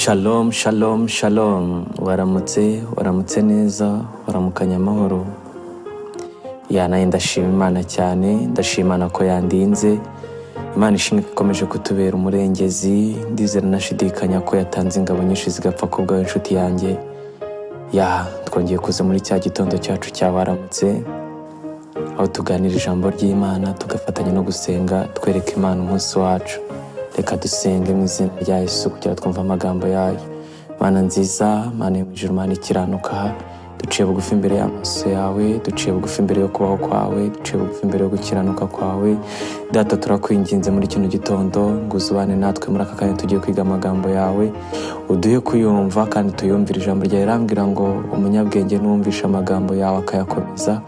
Shalom, shalom, shalom. Waramutse, waramutse neza, waramukanye amahoro. Ya nawe ndashima Imana cyane, ndashima Imana ko yandinze. Imana ishimwe ko ikomeje kutubera umurengezi, ndizera nashidikanya ko yatanze ingabo nyinshi zigapfa ku bwawe inshuti yanjye. Ya, twongeye kuza muri cya gitondo cyacu cya waramutse, aho tuganira ijambo ry'Imana, tugafatanya no gusenga, twereka Imana umunsi wacu. Reka dusenge mu izina rya Yesu kugira twumve amagambo yayo. Mana nziza, Mana yo mu ijuru, Mana ikiranuka, duciye bugufi imbere y'amaso yawe, duciye bugufi imbere yo kubaho kwawe, duciye bugufi imbere yo gukiranuka kwawe. Data, turakwinginze muri kino gitondo ngo uzubane natwe muri aka kanya tugiye kwiga amagambo yawe, uduhe kuyumva kandi tuyumvire. Ijambo ryawe rirambwira ngo umunyabwenge nuwumvisha amagambo yawe akayakomeza,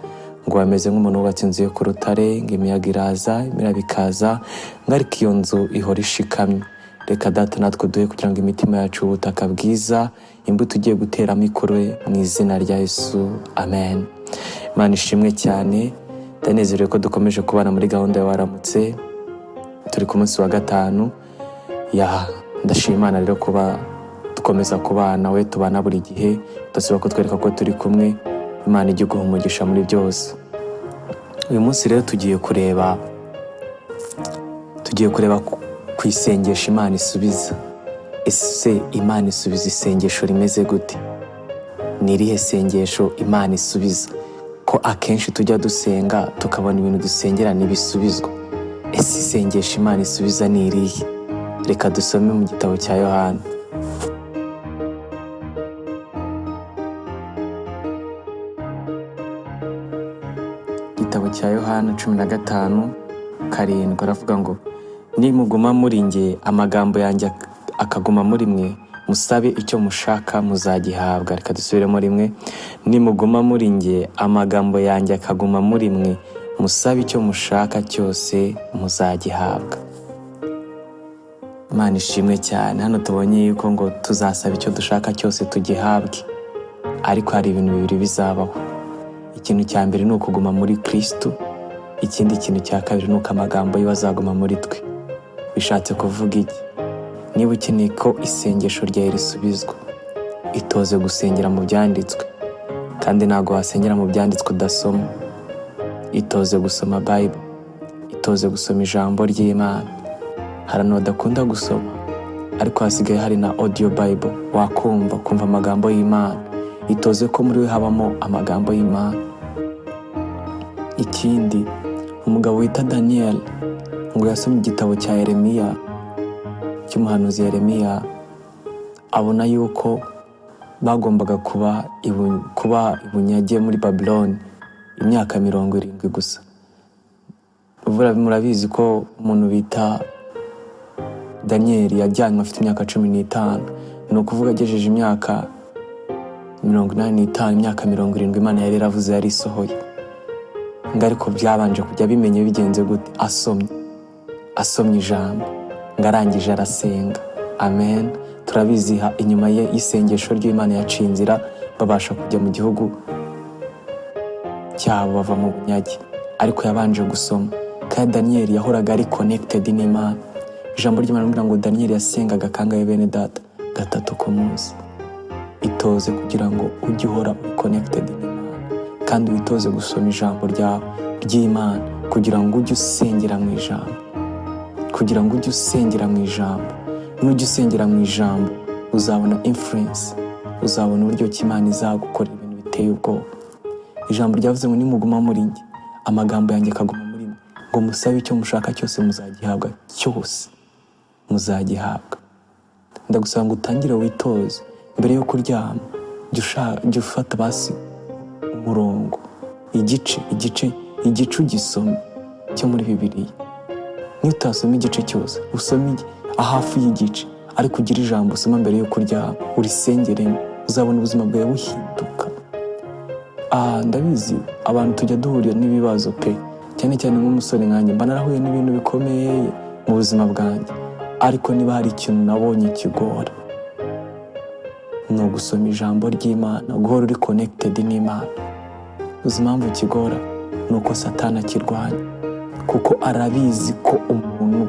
ngo ameze nk'umuntu wubatse inzu ye ku rutare, ngo imiyaga iraza, imiraba ikaza, ngo ariko iyo nzu ihora ishikamye. Reka Data natwe duhe kugira ngo imitima yacu ubutaka bwiza, imbuto ugiye guteramo ikure mu izina rya Yesu, amen. Imana ishimwe cyane, ndanezerewe ko dukomeje kubana muri gahunda ya waramutse, turi ku munsi wa gatanu. Ya, ndashima Imana rero kuba dukomeza kubana we, tubana buri gihe, udasiba kutwereka ko turi kumwe. Imana ijye iguha umugisha muri byose. Uyu munsi rero tugiye kureba ku isengesho Imana isubiza. Ese Imana isubiza isengesho rimeze gute? Ni irihe sengesho Imana isubiza? Ko akenshi tujya dusenga tukabona ibintu dusengera ntibisubizwa. Ese isengesho Imana isubiza ni irihe? Reka dusome mu gitabo cya Yohana. Igitabo cya Yohana 15:7 aravuga ngo nimuguma muri njye, amagambo yanjye akaguma muri mwe, musabe icyo mushaka muzagihabwa. Reka dusubiremo rimwe. Nimuguma muri njye, amagambo yanjye akaguma muri mwe, musabe icyo mushaka cyose muzagihabwa. Imana ishimwe cyane. Hano tubonye yuko ngo tuzasaba icyo dushaka cyose tugihabwe, ariko hari ibintu bibiri bizabaho. Ikintu cya mbere ni ukuguma muri Kristo, ikindi kintu cya kabiri ni uko amagambo yiwe azaguma muri twe. Bishatse kuvuga iki? Niba ukeneye ko isengesho ryawe risubizwa, itoze gusengera mu byanditswe, kandi ntabwo wasengera mu byanditswe udasoma. Itoze gusoma Bible, itoze gusoma ijambo ry'Imana. Hari abantu badakunda gusoma, ariko hasigaye hari na audio Bible, wakumva kumva amagambo y'Imana. Itoze ko muri we habamo amagambo y'Imana. Ikindi, umugabo wita Daniel ngo yasomye igitabo cya Yeremiya, cy'umuhanuzi Yeremiya, abona yuko bagombaga kuba ibunyage muri Babylon imyaka 70 gusa. Murabizi ko umuntu bita Daniel yajyanywe afite imyaka 15, ni ukuvuga agejeje imyaka 85, imyaka 70 Imana yari yaravuze yari isohoye. Ngo ariko byabanje kujya bimenye bigenze gute? Asomye ijambo, ngo arangije arasenga. Amen. Turabizi inyuma ye y'isengesho ry'Imana yaciye inzira, babasha kujya mu gihugu cyabo, bava mu bunyage. Ariko yabanje gusoma. Kandi Daniel yahoraga ari connected n'Imana. Ijambo ry'Imana rivuga ngo Daniel yasengaga kangahe bene data? 3 ku munsi. Itoze kugira ngo ujye uhora uri connected n'Imana, kandi witoze gusoma ijambo ryawe ry'Imana kugira ngo ujye usengera mu ijambo, kugira ngo ujye usengera mu ijambo. Nujya usengera mu ijambo uzabona influence, uzabona uburyo ki Imana izagukorera ibintu biteye ubwoba. Ijambo ryavuze ngo nimuguma muri njye, amagambo yanjye akaguma muri mwe, ngo musabe icyo mushaka cyose muzagihabwa, cyose muzagihabwa. Ndagusaba ngo utangire witoze mbere yo kuryama, jya ufata basi umurongo, igice ugisome cyo muri Bibiliya. Niyo utasoma igice cyose, usome hafi y'igice, ariko ugire ijambo usoma mbere yo kuryama, urisengeremo, uzabona ubuzima bwawe buhinduka. Ndabizi abantu tujya duhurira n'ibibazo pe, cyane cyane nk'umusore nkanjye mba narahuye n'ibintu bikomeye mu buzima bwanjye, ariko niba hari ikintu nabonye kigora ni ugusoma ijambo ry'Imana, guhora uri connected n'Imana. Uzi impamvu kigora? Ni uko Satani akirwanya, kuko arabizi ko umuntu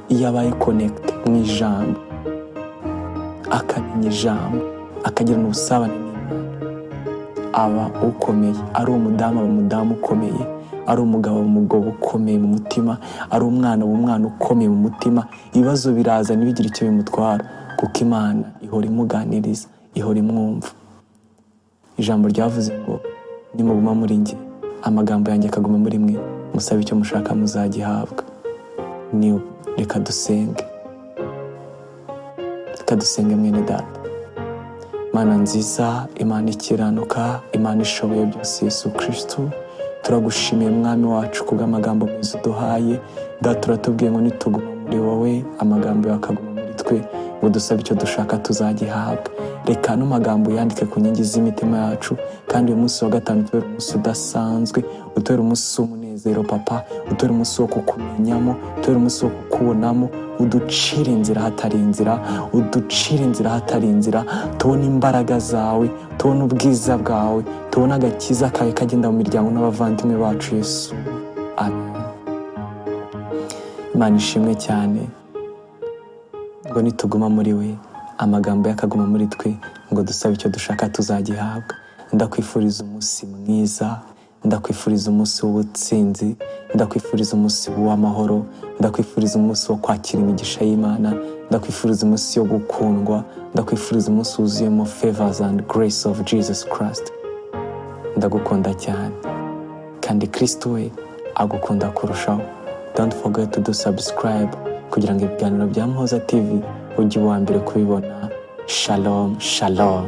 iyo abaye connected mu ijambo Akamenya ijambo, akagirana ubusabane n'Imana, aba ukomeye. Ari umudamu, aba umudamu ukomeye. Ari umugabo, aba umugabo ukomeye mu mutima. Ari umwana, aba umwana ukomeye mu mutima. Ibibazo biraza ntibigire icyo bimutwara, kuko Imana ihora imuganiriza, ihora imwumva. Ijambo ryavuze ngo: "Nimuguma muri njye, amagambo yanjye akaguma muri mwe, musabe icyo mushaka muzagihabwa." Ni reka dusenge, reka dusenge. Mwene data, Mana nziza, Imana ikiranuka, Imana ishoboye byose, Yesu Kirisitu, turagushimiye Mwami wacu kubw'amagambo meza uduhaye. Data, uratubwiye ngo nituguma muri wowe, amagambo yawe akaguma muri twe, ngo dusabe icyo dushaka tuzagihabwa. Reka ano magambo yandike ku nkingi z'imitima yacu, kandi uyu munsi wa gatanu utubere umunsi udasanzwe, utubere umunsi w'umunezero Papa, utubere umunsi wo kukumenyamo, utubere umunsi wo kukubonamo. Uducire inzira ahatari inzira, uducire inzira ahatari inzira, tubone imbaraga zawe, tubone ubwiza bwawe, tubone agakiza kawe kagenda mu miryango n'abavandimwe bacu. Yesu, amen. Imana ishimwe cyane ngo nituguma muri we, amagambo ye akaguma muri twe, ngo dusabe icyo dushaka tuzagihabwa. Ndakwifuriza umunsi mwiza, ndakwifuriza umunsi w'ubutsinzi, ndakwifuriza umunsi w'amahoro, ndakwifuriza umunsi wo kwakira imigisha y'Imana, ndakwifuriza umunsi wo gukundwa, ndakwifuriza umunsi wuzuyemo favors and grace of Jesus Christ. Ndagukunda cyane, kandi Kristo we agukunda kurushaho. Don't forget to do subscribe kugira ngo ibiganiro bya Muhoza TV ujye uwa mbere kubibona. Shalom, shalom.